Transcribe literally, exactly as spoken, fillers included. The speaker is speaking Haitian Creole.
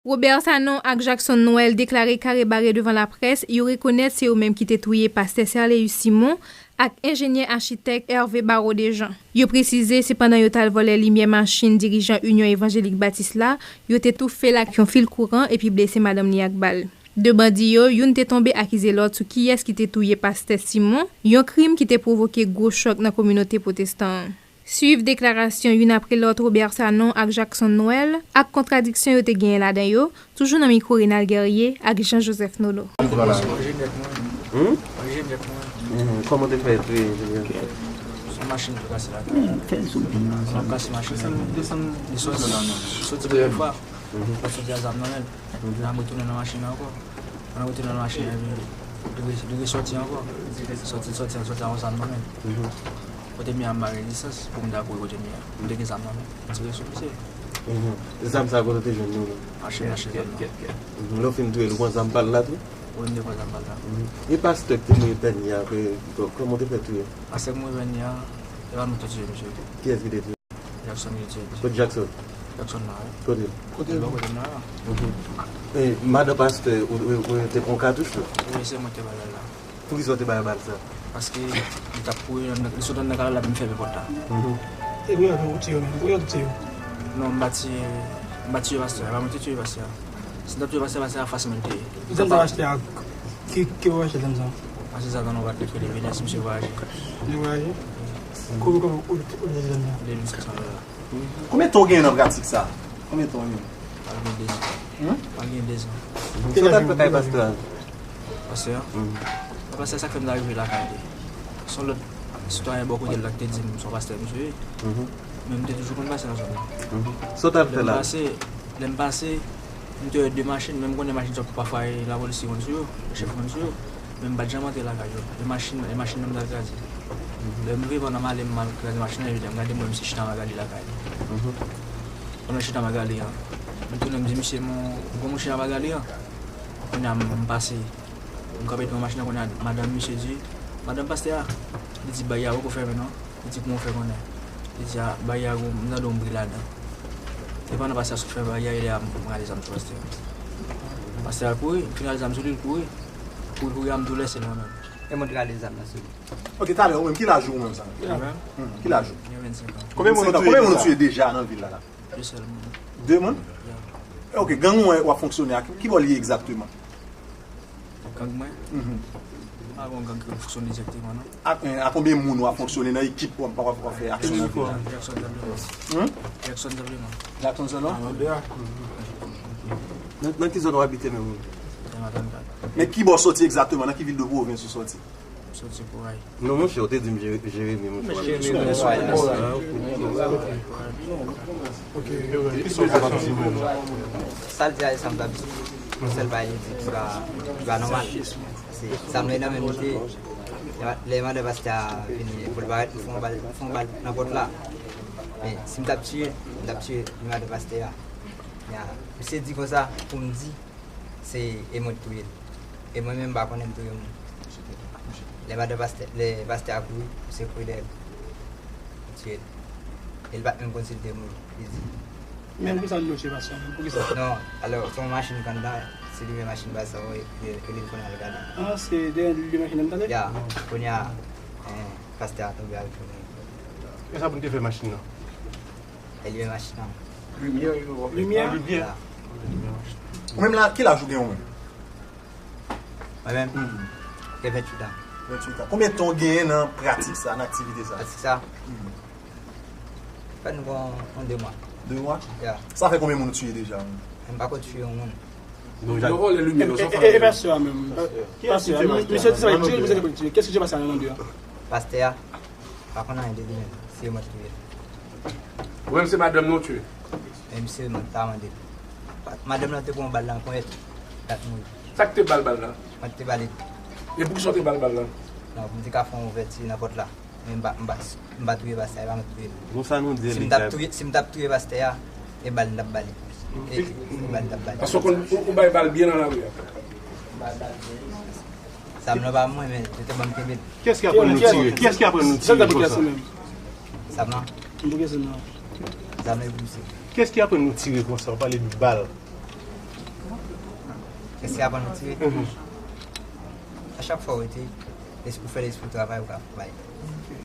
Robert Sanon ak Jackson Noël deklare kare bare devan laprès yo rekonèt se yo menm ki te touye pastè Serleus Simon ak enjenyè achitèk Hervé Baro Dejean. Yo presize se pandan yo t al vòlè limyè machin dirijan Inyon Evanjelik Batis la, yo te toufe l ak yon fil kouran epi blese madanm li ak bal. De bandi yo, youn te tonbe akize lòt sou kiyès ki te touye pastè Simon, yon krim ki te pwovoke gwo chòk nan kominote pwotestan an. Swiv deklarasyon youn apre lòt Robert Sanon ak Jackson Noël ak kontradiksyon yo te genyen ladan yo, toujou nan mikwo Renald Guerrier ak Jean Joseph Nono. Enjenyè mwen. Hmm? Enjenyè mwen. Mhm. Kòman te fè touye enjenyè? Se machin ki kase la. Hmm, fè sou pye. Kase machin. Desann, desann. Li soti, soti pou fwa. Mhm. L ap soti a zam nan men l. Mhm. L ap retounen nan machin nan ankò. Pandan l retounen nan machin nan, epi li re-, li resòti ankò. Sòti, sòti, sòti a yon zam nan men l. Mhm. Kote m ye a, m pa gen lisans pou m ta kouri kote m ye a. M te gen zam nan men m. M tire sou misye. Mhm. Zam sa kote w te jwenn li menm? Mache, mache zam nan. Mhm. Lè w fin touye l, ou pran zam pa l la tou? Wi, m te pran zam pa l la. Mhm. E pastè k te mouri dènye a, kò-, kòman w te fè touye l? Pastè k mouri dènye a, e pa nou ki te touye misye. Kiyès ki te touye? Jackson ki te touye misye. Kot Jackson? Jackson la, wi. Kote l? Kote l? Bò kote m la, la. Mhm. E madan pastè, ou, ou, ou te pran katouch tou? Wi, se mwen ki te ba l la. Poukisa w te ba l bal sa? Paske li t ap kouri, li sot anndan kay la, l ap vin fèmen pòt la. Mhm. E pou yo tou tiye yo menm, pou yo tou tiye yo. Non, m pa tiye, m pa tiye pastè a, e pa mwen ki te tiye pastè a. Si m t ap tiye pastè a, pastè a fas mwen te ye. Zam sa w achte a, ki, ki ou achte zam sa? Achte zam nan yon bat li rele Venès, misye vwayaje. Li vwayaje? Kote, kote ou, ou, ou achte zam nan? De mil senk san dola. Konbyen tan w genyen nan pratik sa? Konbyen tan w genyen? Pral gen dezan. Hmm? Pral gen dezan. Sa w t ap fè kay pastè a? Pastè a? Hmm. Pastè a, sa k fè m ta rive lakay li. Se yon lòt sitwayen bò kote l la ki te di m se yon pastè misye ye. Mhm. Men m te toujou konn pase nan zòn nan. Mhm. Sa w t ap fè la? Lè m pase, lè m pase, m te wè de machin, men m konnen machin sa yo pafwa e lapolis ki konn sou yo, chèf konn sou yo. Men m pa t janm antre lakay yo. E machin, e machin nan m t al kraze. Lè m rive pandan m ale, m al kraze machin nan, epi lè m gade, m wè misye chita Magali lakay. Mhm. Pandan l chita Magali an, m tounen m di misye, "Mon, ou konn mouche a Magali an?" Kounye a m, m pase, m kanpe devan machin nan, kounye a madanm misye di, madanm pastè a, li di, "Bay a poko fèmen non." Li di, "Kòman w fè konnen?" Li di, "A, bay a gwo, m tande yon bri ladan." E pandan pastè a sot fè bay a, e lè a m rale zam sou pastè a. Pastè a kouri, m fin rale zam sou li, l kouri. Kouri, kouri a, m tou lese l mwen menm. E mwen te rale zam nan sou li. Ok, talè, ou menm, ki laj ou menm sa? Mwen menm? Hmm, ki laj ou? Mwen gen vennsenk an. Konbyen moun ou touye deja nan vil la, la? De sèl moun. De moun? Ya. Ok, gang ou w ap fonksyone a, ki bò l ye egzakteman? Gang mwen? Mhm. M pa gon gang ki fonksyone dirèkteman, non. A, eh, a konbyen moun w ap fonksyone nan ekip w ap, w ap, w ap fè aksyon nan vil la? Jackson Zableman. Hmm? Jackson Zableman. Jackson sèlman? A, mwen de a. Nan, nan ki zòn w abite menm? Nan Matann kat. Men ki bò w soti egzakteman? Nan ki vil de pwovens ou soti? M soti Koray. Non, monchè, ou te di m Jere-, Jeremi, monchè. Jeremi, monchè. Ah, ok. Ok. Sa l di a, e sa m t ap di. Yon sèl bagay li di ki pa, ki pa nòmal. Se, sa m wè nan men m, li te, lè, lè madan pastè a vini pou l parèt, m fè yon bal, m fè yon bal nan pòt la. Men, si m t ap tiye, m t ap tiye li madan pastè a. Ya, misye di konsa, pou m di, se, e mwen k touye l. E mwen menm, m pa konnen m touye moun. Lè madan pastè, lè pastè a kouri, misye kouri dèyè l. M tiye l. E l pa t menm konn si l te mouri, li di. Men poukisa w di w tiye pastè a menm? Poukisa? Non, alò, se yon machin k anndan, se limyè machin pastè a, e, e, e li konn al gade. Ah, se dèyè limyè machin nan m tande? Ya, kounye a, eh, pastè a tonbe avèk yon. E sa pou n te fè machin nan? E limyè machin nan. Limyè yo. Limyè? Limyè. Ya. Ou menm la, ki laj ou gen ou menm? Mwen menm? Hmm. Gen venntuit an. Venntuit an. Konbyen tan w genyen nan pratik sa, nan aktivite sa? Pratik sa? Hmm. Fè nou pran yon de mwa. De mwa? Ya. Sa fè konbyen moun ou tiye deja? M pa ko tiye yon moun. Yo vòlè limyè yo, sa w fè? E, e, e pastè a menm. Pastè a, misye di sa, misye di sa, kiyès ki tiye pastè a nan de a? Pastè a. Pa konn anyen de li menm, se mwen ki touye l. Ou menm se madanm nan w touye? Men misye mwen ta mande l. Madanm nan te pran bal nan ponyèt, l ap mouri. Sa k te ba l bal la? Mwen ki te ba li. E poukisa w te ba l bal la? Non, pou m te ka fè yon ouvèti nan pòt la. Men m pa, m pa, m pa touye pastè a, e pa mwen ki touye l. Bon, sa nou di, si m t ap touye, si m t ap touye pastè a, e bal m t ap ba li. E, e bal m t ap ba li. Paske w konn, ou, ou bay bal byen nan lari a. Zam nan pa mwen, men yo te ban m kenbe l. Kiyès ki aprann nou tire? Kiyès ki aprann nou tire konsa? Zam nan? Zam nan e pou misye. Kiyès ki aprann nou tire konsa? Ou pale de bal. Èske avan nou tire? A chak fwa w rete, ou fè lespri travay, ou ka bay.